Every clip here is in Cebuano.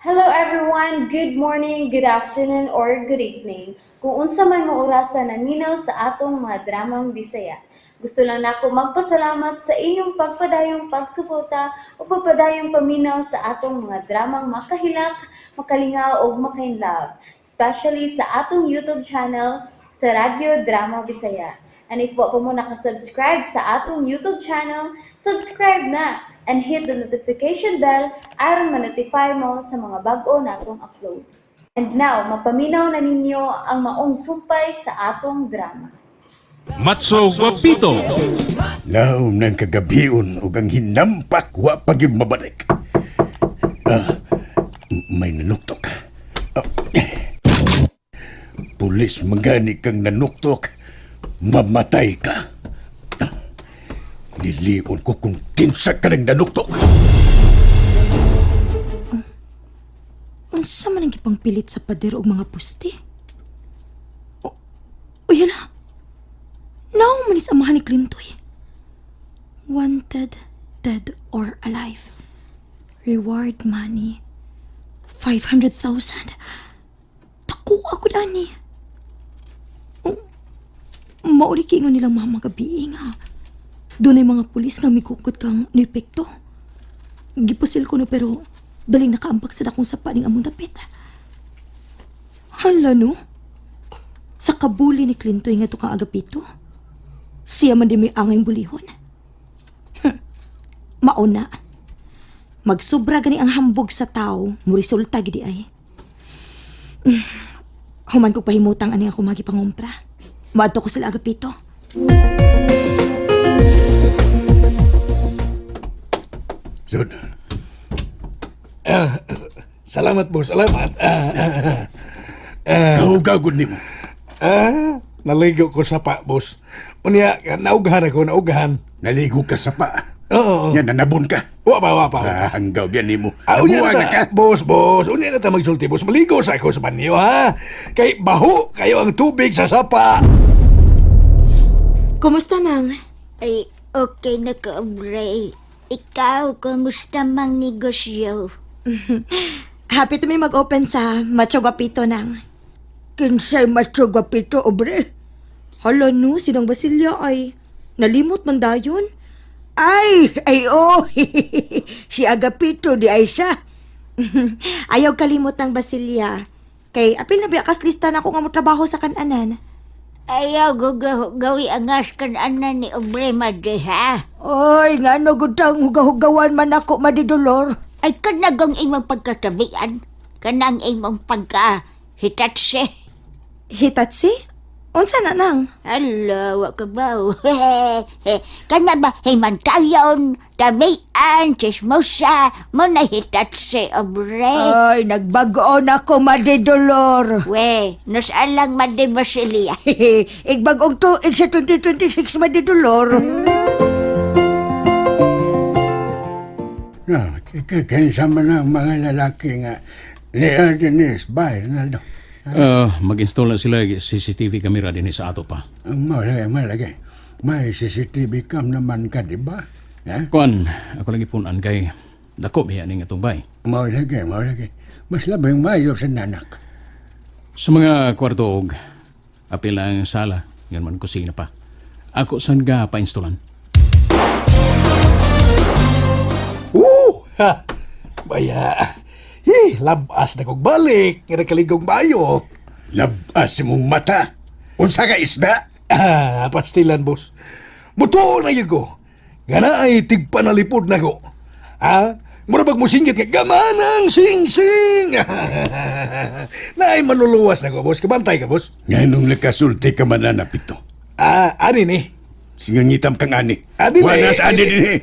Hello everyone! Good morning, good afternoon, or good evening. Kung unsa man mo orasa naminaw sa atong mga dramang Bisaya. Gusto lang nako magpasalamat sa inyong pagpadayong pagsuporta o pagpadayong paminaw sa atong mga dramang makahilak, makalingaw ug makainlove, especially sa atong YouTube channel sa Radyo Drama Bisaya. And if wa pa mo nakasubscribe sa atong YouTube channel, subscribe na and hit the notification bell aron ma-notify mo sa mga bag-o natong uploads. And now, mapaminaw na ninyo ang maong sumpay sa atong drama. Matso Guapito. Laom ng kagabion ug ang hinampak wa pa gyud mabalik. Ah, may nanuktok. Ah, pulis magani kang nanuktok, mamatay ka. Ah, nilion ko kung kinsa ka nang nanuktok. Unsa man ang gipangpilit sa pader og mga puste? O, uy, hala. Naong man is amahan ni Clintoy. Wanted, dead or alive. Reward money, 500,000. Tako ako dani. Oh, mauli kiingon nilang mga gabi nga. Dunay mga pulis nga mikukot kang niepekto. Gipusil ko no pero daling nakaampak sa dakong sapa ning among dapit. Hala no? Sa kabuli ni Clintoy nga kang Agapito. Siya man din may angay bulihon. Mauna. Magsubra gani ang hambog sa tao, mo resulta gidi ay. Human ko pahimutang ani ako magipangumpra. Maadto ko sila Agapito. Sud, Salamat, boss. Salamat. Kahugagon nimo. Naligo ko sa pa, boss. Unya, naugahan ako, naugahan. Naligo ka sa pa. Oo. Yan, nanabon ka. Wa pa, wa pa. Ah, hanggaw yan nimo. Unya Nabuang na na ka. ta, boss, boss. Unya na ta magsulti, boss. Maligo sa ako sa banyo, ha? Kay baho kayo ang tubig sa sapa. Kumusta nang? Ay, okay na ka, Bray. Ikaw, kumusta mang negosyo? Happy to me mag-open sa Macho Guapito nang. Kinsay Macho Guapito, Obre? Hala no, sinang Basilia ay nalimot man dayon. Ay, ay oh, si Agapito di ay siya. Ayaw kalimot ng Basilia. Kay apil na biya kas lista na ako nga mo trabaho sa kananan. Ayaw, gawi angas kan ana ni Obre Madre, ha? Oy, nga no, gudang hugahugawan man ako, Madidolor. Ay, kanagong imong pagkatabian. Kanang imong pagka hitatse. Hitatsi? Unsa na nang? Hala, wa ka ba? Kana ba, himantayon, tabian, chismosa, mo na hitatse, Obre. Ay, nagbago na ako, Madidolor. We, nasalang Madre Basilia. Igbagong tuig sa 2026, Madidolor. No, kinsa man ang mga lalaki nga ni Denise bay, Ronaldo. Mag-install na sila og CCTV camera din sa ato pa. Ang malagi, malagi. May CCTV cam naman ka, di ba? Ha? Kuan, ako lagi punan kay dako biya ning atong bay. Malagi, malagi. Mas labing mayo sa nanak. Sa mga kwarto og apil ang sala, ngan man kusina pa. Ako san ga pa-installan? Ha! Baya. Hi, labas na kog balik. Nga nakaligong bayo. Labas mong mata. Unsa ka isda? Pastilan, boss. Mutuo na yun ko. Nga na ay tigpanalipod na ko. Ha? Mura bag musinggit nga, gamanang sing-sing! Na ay manluluwas na ko, boss. Kabantay ka, boss. Nganong nakasulti ka man na napito. Ani ni. Singangitam kang ani. Dili. Wala sa ani dinhi.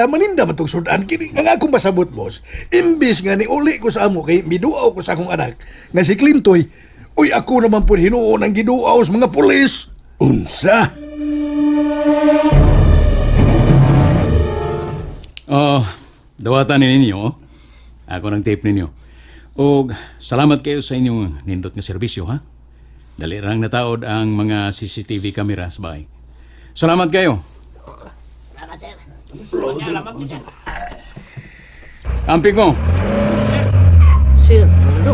Maninda man tong sudan. Kini ang akong pasabot, boss. Imbis nga ni uli ko sa amo kay miduaw ko sa akong anak nga si Clintoy. Uy, ako naman po hinuon ang giduaw sa mga pulis. Unsa? Oh, dawatan ni ninyo. Oh. Ako ng tape ninyo. Og salamat kayo sa inyong nindot nga serbisyo, ha? Dali rang nataod ang mga CCTV camera sa bahay. Salamat kayo. Amping mo. Sir, Ronaldo,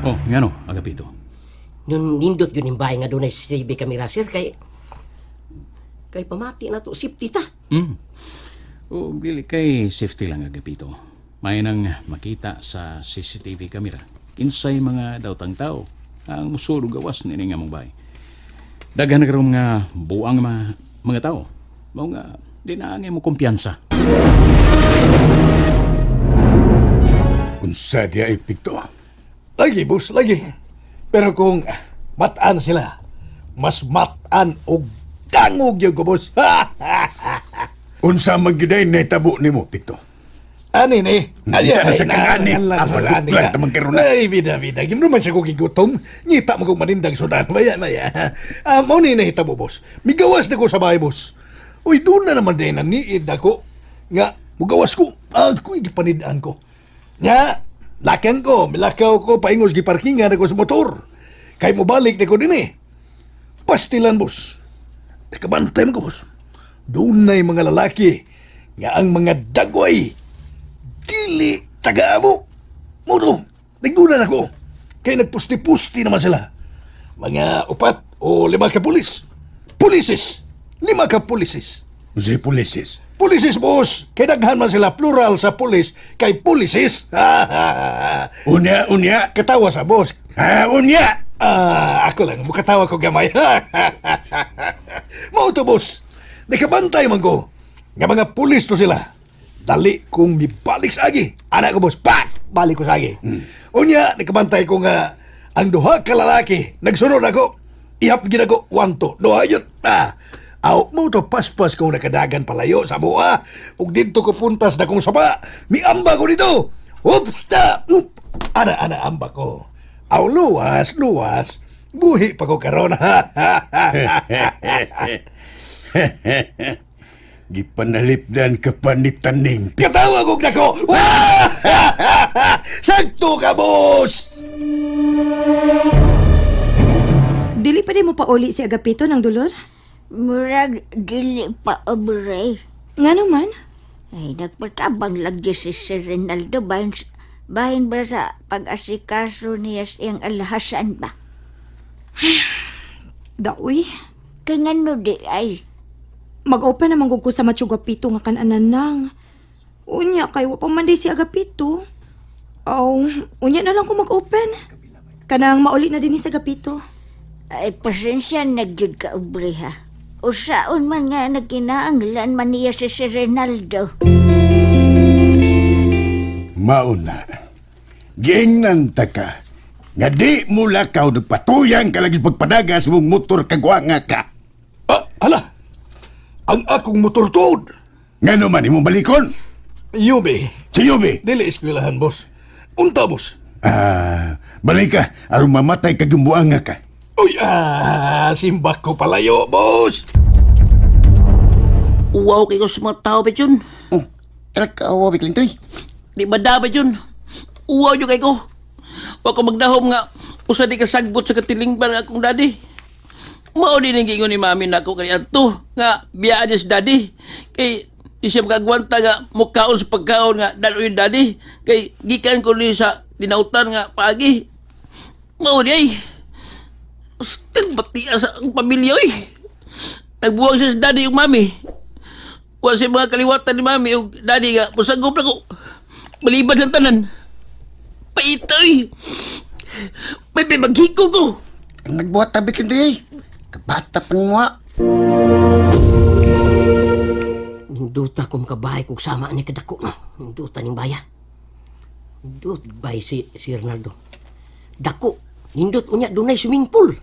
Oh, ngano, Agapito. Nun nindot yun yung bahay nga doon ay CCTV camera, sir, kay pamati na to, safety ta. O dili kay safety lang, Agapito. May nang makita sa CCTV camera. Kinsay mga daotang tao ang musulog gawas niini nga mong bahay. Daghan na karon nga buang mga tao. Mao nga di na ang imo kumpiyansa. Unsa diay, Pikto? Lagi, boss, lagi. Pero kung mataan sila, mas mataan og dangog yun ko, boss. Unsa man gyud ay nahitabo nimo, Pikto? Ani ni? Ngita na sa kang ani. Amo, duklan ta man karon na. Ay, bida, bida. Gimro man siya ko gigutom. Ngita mo kong manindang sudan. Maya, maya. Ah, mao ni nahitabo, boss. Migawas na ko sa bahay, boss. Uy, doon na naman din naniid ako. Nga, mugawas ko. Ako, gipanidaan ko. Nga, lakan ko. Milakaw ko, paingos giparkingan ako sa motor. Kay mobalik na ko din eh. Pastilan, boss. Nakabantay mo ko, boss. Doon na'y mga lalaki nga ang mga dagway dili taga-amo. Muro, nagdunan ako. Kay nagpusti-pusti naman sila. Mga upat o lima ka pulis. Pulisis. Lima ka pulisis. Unsay pulisis? Pulisis, boss. Kay daghan man sila plural sa pulis kay pulisis. Unya, unya. Katawa sa boss. Ha, unya. Ah, ako lang, mukatawa ko gamay. Mao to, boss. Nakabantay man ko. Nga mga pulis to sila. Dali kong mibalik sa agi. Anak ko, boss, pak! Balik ko sa agi. Unya, nakabantay ko nga ang duha ka lalaki. Nagsunod ako. Ihap gid ako, one, two. Duha yun. Ah. Aw, mo to paspas kong nakadagan palayo sa buha. Ug didto ko puntas na kong saba. Miamba ko dito. Oops, ta! Oop. Ana, ana, amba ko. Aw, luwas, luwas. Buhi pa ko karon. Gipanalipdan ka pa ni Taning. Katawa kog nako. Sakto ka, boss! Dili pa din mo pauli si Agapito ng Dolor? Murag dili pa, Aubrey. Nga naman? Ay, nagpatabang lagi si Sir Rinaldo bahin ba sa pag-asikaso niya sa iyang alhasan ba? Daoy. Kay ngano di ay, Mag-open naman gud ko sa Macho Agapito nga kananan nang. Unya kay wa pa man day si Agapito. Aw, unya na lang ko mag-open. Kanang mauli na din ni si Agapito. Ay pasensya na gyud ka, Aubrey, ha. Usaon man nga nagkinaanglan man niya si Sir Rinaldo. Mauna. Giingnan ta ka. Nga di mo lakaw nagpatuyang ka lagi sa pagpadagas mong motor kagwanga ka. Ah, hala. Ang akong motor tuod. Nga naman imong balikon. Yubi. Si Yubi. Dili eskwelahan, boss. Unta, boss. Ah, balik ka aron mamatay ka gumbuanga ka. Uy, ah, simbak ko palayo, boss. Uwaw kay ko sa mga tao ba yun? Oh, kaawa biglang toy. Di ba da ba yun? Uwaw yun kay ko. Wa ko magdahom nga usa di kasagbot sa katilingban ang akong daddy. Mao din ang giingon ni mami nako kay adto nga biyaan niya si daddy. Kay di siya makagwanta nga mukaon sa pagkaon nga dalo yung daddy. Kay gikan ko ni sa dinautan nga paagi. Mao di ay. Stag batia sa ang pamilya oy. Nagbuwang siya sa daddy yung mami. Wa siya mga kaliwatan ni mami ug daddy nga musagop na ko. Malibad lang tanan. Paitoy. May maghiko ko. Ang nagbuhat tabi kindi eh. Kabata pa ni mo. Ninduta kong kabahay kung sama ni kadako. No? Ninduta ning baya. Nindut bay si Ronaldo. Dako, nindot unya dunay swimming pool.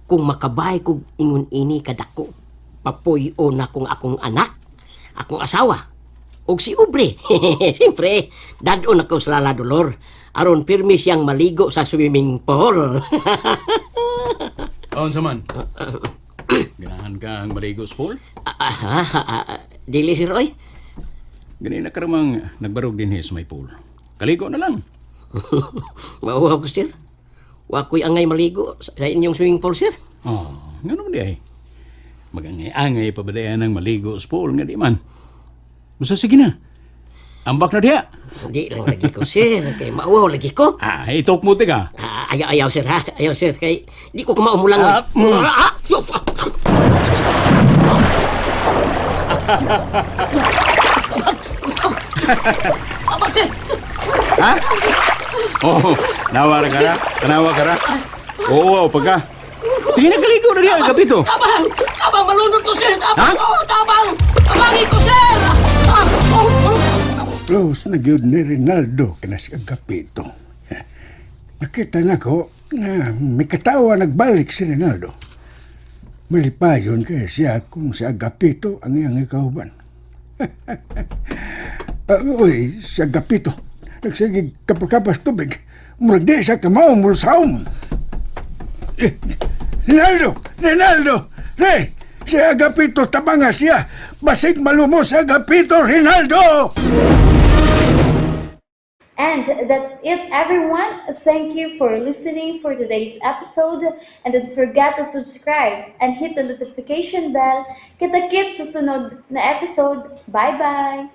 Kung makabahay kog ingon ini kadako, papuy o na kung akong anak, akong asawa, og si Ubre. Siyempre, dadon ako sa Lala Dolor. Aron pirmi siyang maligo sa swimming pool. Aon sa man. Ganahan ka ang maligo sa pool? Dili si Roy. Gani na karamang nagbarog din sa may pool. Kaligo na lang. Mauhaw ko, sir. Wa ko'y angay maligo sa inyong swimming pool, sir. Oh, nga naman di ay. Magangay-angay pa ba ng maligo sa pool nga di man. Basta sige na. Ambak na diha. Di lang lagi ko, sir. Kay mauwaw lagi ko. Ah, itok mo tiga. Ah, ayaw, ayaw, sir, ha? Ayaw, sir. Kay di ko kumaumulang. Ah, Ah, Abang, sir! Ha? Oh, nawa ra ka ra. Tanawa ka ra. Oo, wow, pagka. Sige na, kaligo na diha, Agapito. Abang! Abang, malunod ko, sir! Ha? Abang! Oh, tabang! Tabangin ko, sir! Ah, oh, oh. Close na gyud ni Rinaldo kana si Agapito. Nakita na ko nga may katawa nagbalik si Rinaldo. Malipayon kay siya kung si Agapito ang iyang ikauban. Ah, uy, si Agapito. Nagsige kapakapas tubig. Murag di siya kamao mulsaom. Eh, Rinaldo! Rinaldo! Re! Si Agapito tabanga siya. Basig malumos si Agapito, Rinaldo! And that's it, everyone. Thank you for listening for today's episode. And don't forget to subscribe and hit the notification bell. Kita-kits sa sunod na episode. Bye-bye!